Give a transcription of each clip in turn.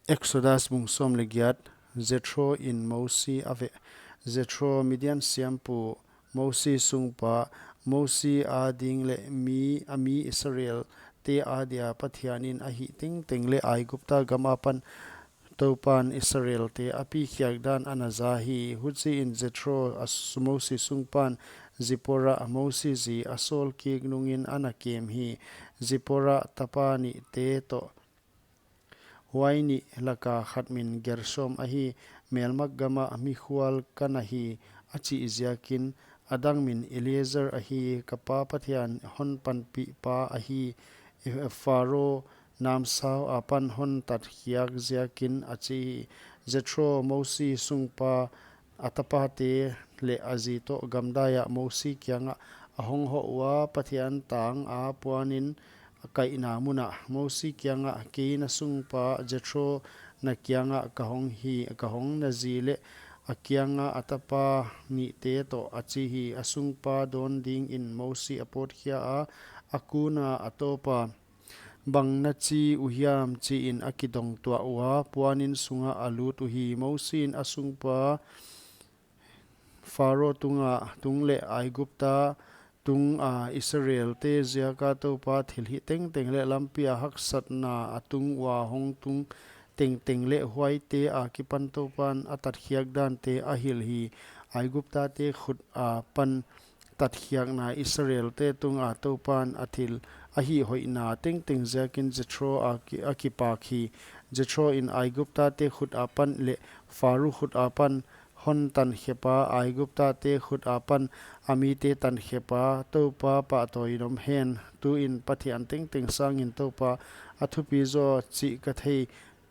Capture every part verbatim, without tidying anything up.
Exodus bung sawm leh giat. Jethro in Mosi a veh. Jethro, Midian siampu, Mosi sungpa. Mosi a ding leh mi, a mi Israelte a dia Pathian in a hih tengteng leh Aigupta gam apan Toupan Israelte a pi khiak dan a na za hi. Huchiin Jethro a s-, Mosi sungpan Zipora, Mosi zi, a sawl kik nungin a na kem hi. Zipora tapa nihte toh huai nih laka khat min Gershom ahi. Melmak gama mikhual ka na hi, a chih ziakin. A dang min Eliezer ahi, ka pa Pathian hon panpih pa ahi. Pharo namsau apan hon tatkhiak ziakin, a chi hi. Jethro, Mosi sungpa, a tapate leh a zi toh gamdai ah Mosi kiangah a hong hoh ua, Pathian tang a puanin a kaihna munah. Mosi kiangah, kei na sungpa Jethro na kiangah ka hong hi, ka hong, na zi leh a kianga a tapa nihte toh, a chi hi. A sungpa dawn dingin Mosi a pawtkhia a, a kuna a tawpa, bang na chi uhiam, chiin a kidong tuah ua, puanin sunga a lut uhi. Mosi in a sungpa Pharo tunga tung leh Aigupta tunga Israelte ziaka Toupa thilhih tengteng leh lampia haksatna a tung ua hong tung tengteng leh huaite akipan Toupan a tatkhiak dante a hilh hi. Aiguptate khut apan tatkhiakna Israelte tunga Toupan a thilhih hoihna tengteng ziakin Jethro a ki-, a kipak hi. Jethro in Aiguptate khut apan leh Pharo khut apan hon tankhepa, Aiguptate khut apan a mite tankhepa, Toupa pahtawi in om hen. Tuin Pathian tengteng sangin Toupa a thupi zaw chih ka thei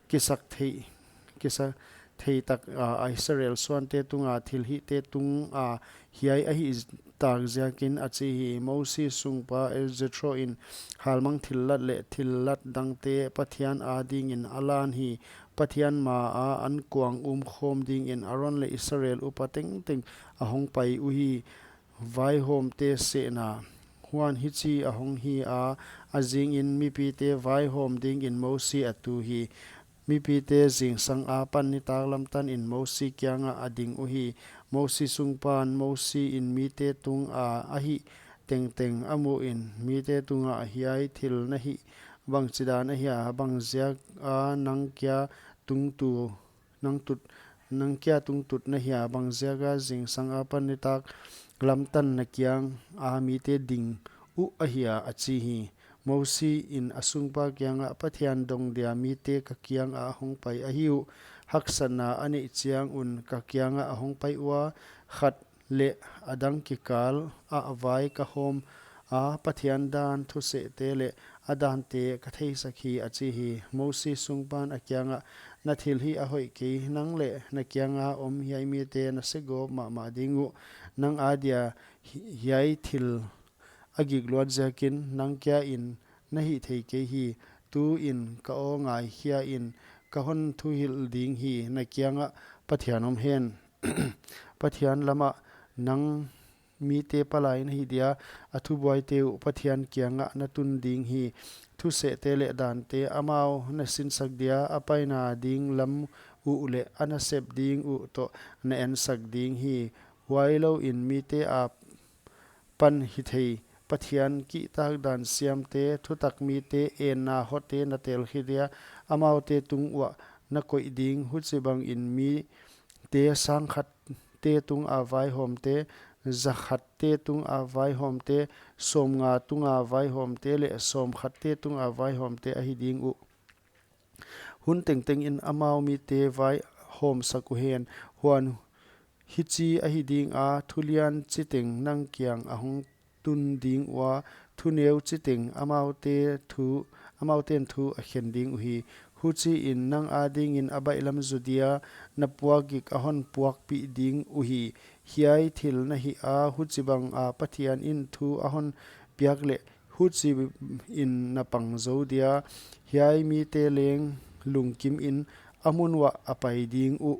kisak thei, kisak thei tak a, Israel suante tunga thilhihte tunga hiai a hih tak ziakin, a chi hi. Mosi sungpa Jethro in halmang thillat leh thillat dangte Pathian a dingin a lan hi. Pathian maa ankuang umkhawm dingin Aron leh Israel upa tengteng a hong pai uhi. Vaihawmte sehna. Huan hichi a hong hi a, a zingin mipite vaihawm dingin Mosi a tu hi. Mipite zingsang apan nitak lamtanin Mosi kianga a ding uhi. Mosi sungpan Mosi in mite tunga a hih tengteng a muin, mite tunga, hiai thil na hih bangchidan ahia, bangziaka nang kia tungtut, nang tut, nang kia tungtut na hia, bangziaka zingsang apan nitak lamtan na kianga mite ding uh ahia, a chi hi. Mosi in a sungpa kiangah, Pathian dong dia mite ka kiangah a hong pai ahi uh. Haksatna a neih chiang un ka kiangah a hong pai ua, khat leh a dang kikal ah vai ka hawm a, Pathian dan thusehte leh a dante ka theisak hi, a chi hi. Mosi sungpan a kiangah, na thilhih a hoih kei, nang leh na kianga om hiai mite na segawp mahmah ding uh. Nang a dia hi-, hiai thil a gikluat ziakin nang kia in na hih thei kei hi. Tuin ka aw ngaikhia in, ka hon thuhilh ding hi, na kiangah Pathian om hen. Pathian lamah nang mite palai na hi dia, a thubuaite uh Pathian kiangah na tun ding hi. Thusehte leh dante amau na sinsak dia, a paina ding lam uh leh a nasep ding uh toh na ensak ding hi. Huailouin mite a pan hithei Pathian kihtak dan siamte, thutak mite, enna hoihte na telkhe dia, amaute tung uah na koih ding. Huchibangin mite sangkhatte tunga vaihawmte, zakhatte tunga vaihawmte, sawmnga tunga vaihawmte leh sawmkhatte tunga vaihawmte ahi ding uh. Hun tengtengin amau mite vaihawmsak uhen. Huan hichi ahi dinga, thulian chiteng nang kiang a hong tun ding ua, thuneu chiteng amaute thu, amauten thu a khen ding uhi. Huchiin nang a dingin a baihlam zu dia na puakgik a hon puakpih ding uhi. Hiai thil na hih a, huchibanga Pathian in thu a hon piak leh, huchiin na pang zou dia, hiai mite leng lungkimin a mun uah a pai ding uh,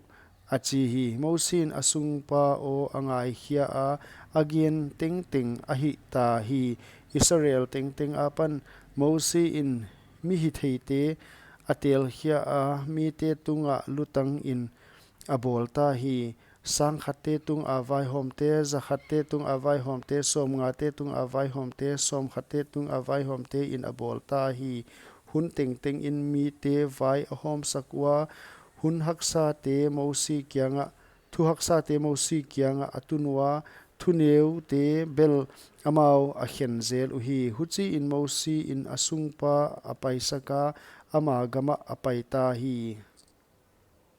a chi hi. Mosi in a sungpa aw a ngaikhia a, a gen tengteng a hihta hi. Israel tengteng apan Mosi in mi hitheite a tel khia a, mite tungah lutangin a bawl ta hi. Sangkhatte tunga vaihawmte, zakhatte tunga vaihawmte, sawmngate tunga vaihawmte, sawmkhatte tunga vaihawmte in a bawl ta hi. Hun tengtengin mite vai a hawmsak ua, hun haksate Mosi kiangah, thu haksate Mosi kiangah a tun ua, thuneute bel amau a khen zel uhi. Huchiin Mosi in a sungpa a paisaka, ama gamah a pai ta hi.